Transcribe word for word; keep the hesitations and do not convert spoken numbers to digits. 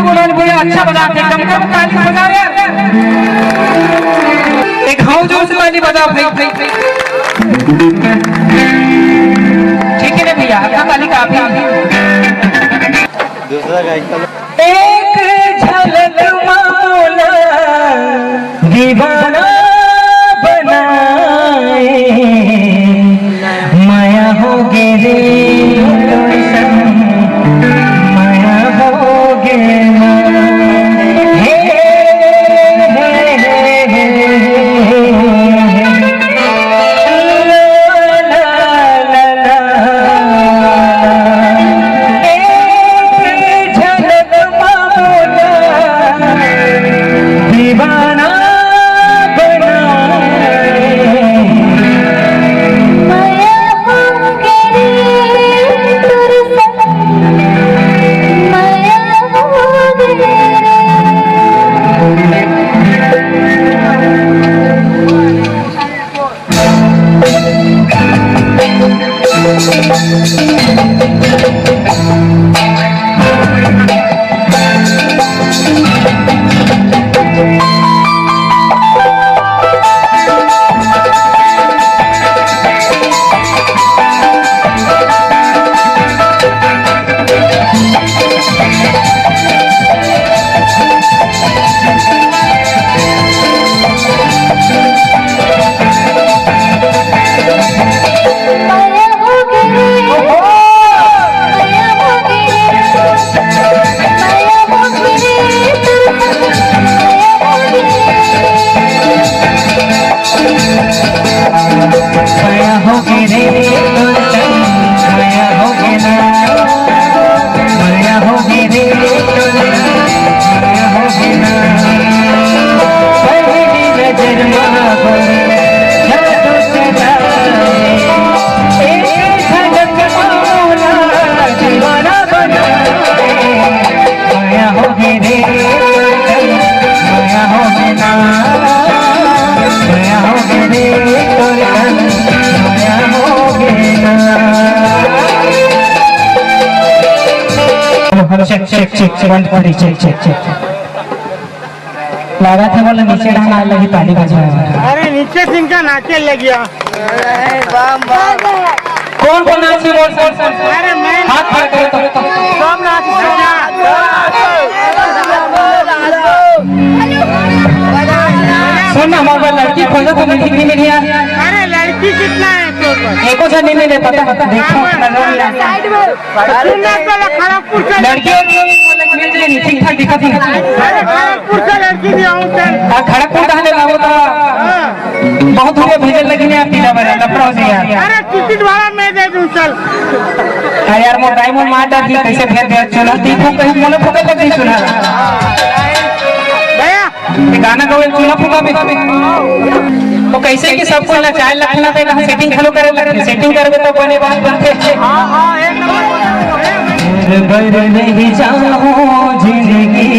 गुलाल भैया अच्छा बजाते, कम कम ताली बजाओ यार। एक हाउ जोर से ताली बजाओ भाई। ठीक है ना भैया, अपना ताली काफी। दूसरा गायक। एक झलक मा मोला दीवाना बनाए, मया हो गे रे तोर संग, मया हो गे ना। हे, हे, हे, हे, हे, हे, हे। ला, ला, ला, ला। एक झलक मा मोला दीवाना बनाए। मया हो गे रे तोर संग, मया हो गे रे। मया हो गे रे तोर संग, मया हो गे ना, मया हो गे रे तोर संग, मया हो गे ना। पहली नजर मा गोरी जादू चलाए, एक झलक मा मोला दीवाना बनाए। मया हो गे रे तोर संग, मया हो गे ना, मया हो गे रे तोर संग, मया हो गे ना। Check, check, check, one, two, three, check, check, check। लागत हे मोला नीचे डांग आए लगी ताली बजाए। अरे नीचे से इनका नाचे लगिया। कौन कौन नाचे बोल, बोल, बोल। अरे मैं हाथ खड़ा करो तो। सब नाच। सुन ना, हमारे लड़की खोजो तो मिली नहीं मिली यार। अरे लड़की कितना है तोर पास? एको झन नहीं मिले, पता, देखो, नजर नहीं आया। सुन ना, पहले खड़गपुर से लड़की और बोले, मिल जाए नहीं, ठीक ठाक दिखत नहीं। अरे खड़गपुर से लड़की भी आऊं चल। हाँ, खड़गपुर कहाँ ले लाओ तो? हाँ। बहुत दूर भेजल लगी ने यार, पीला बरा, लफड़ा हो जाए यार। अरे टिकट भाड़ा मैं दे दूं, चल। अरे यार, मोर diamond मार डार ही, कैसे भेज दे? चुना ती फूक, कहीं मोला फूका फूक नहीं सुना। भैया। ये गाना गाओ, एक चुना फूका भी। तो कैसे कि सब कोई नचाए लगथे ना, तो यहाँ setting घलो करे लगथे, setting करबे तो बने बात बनथे। बर नहीं जाओ जिंदगी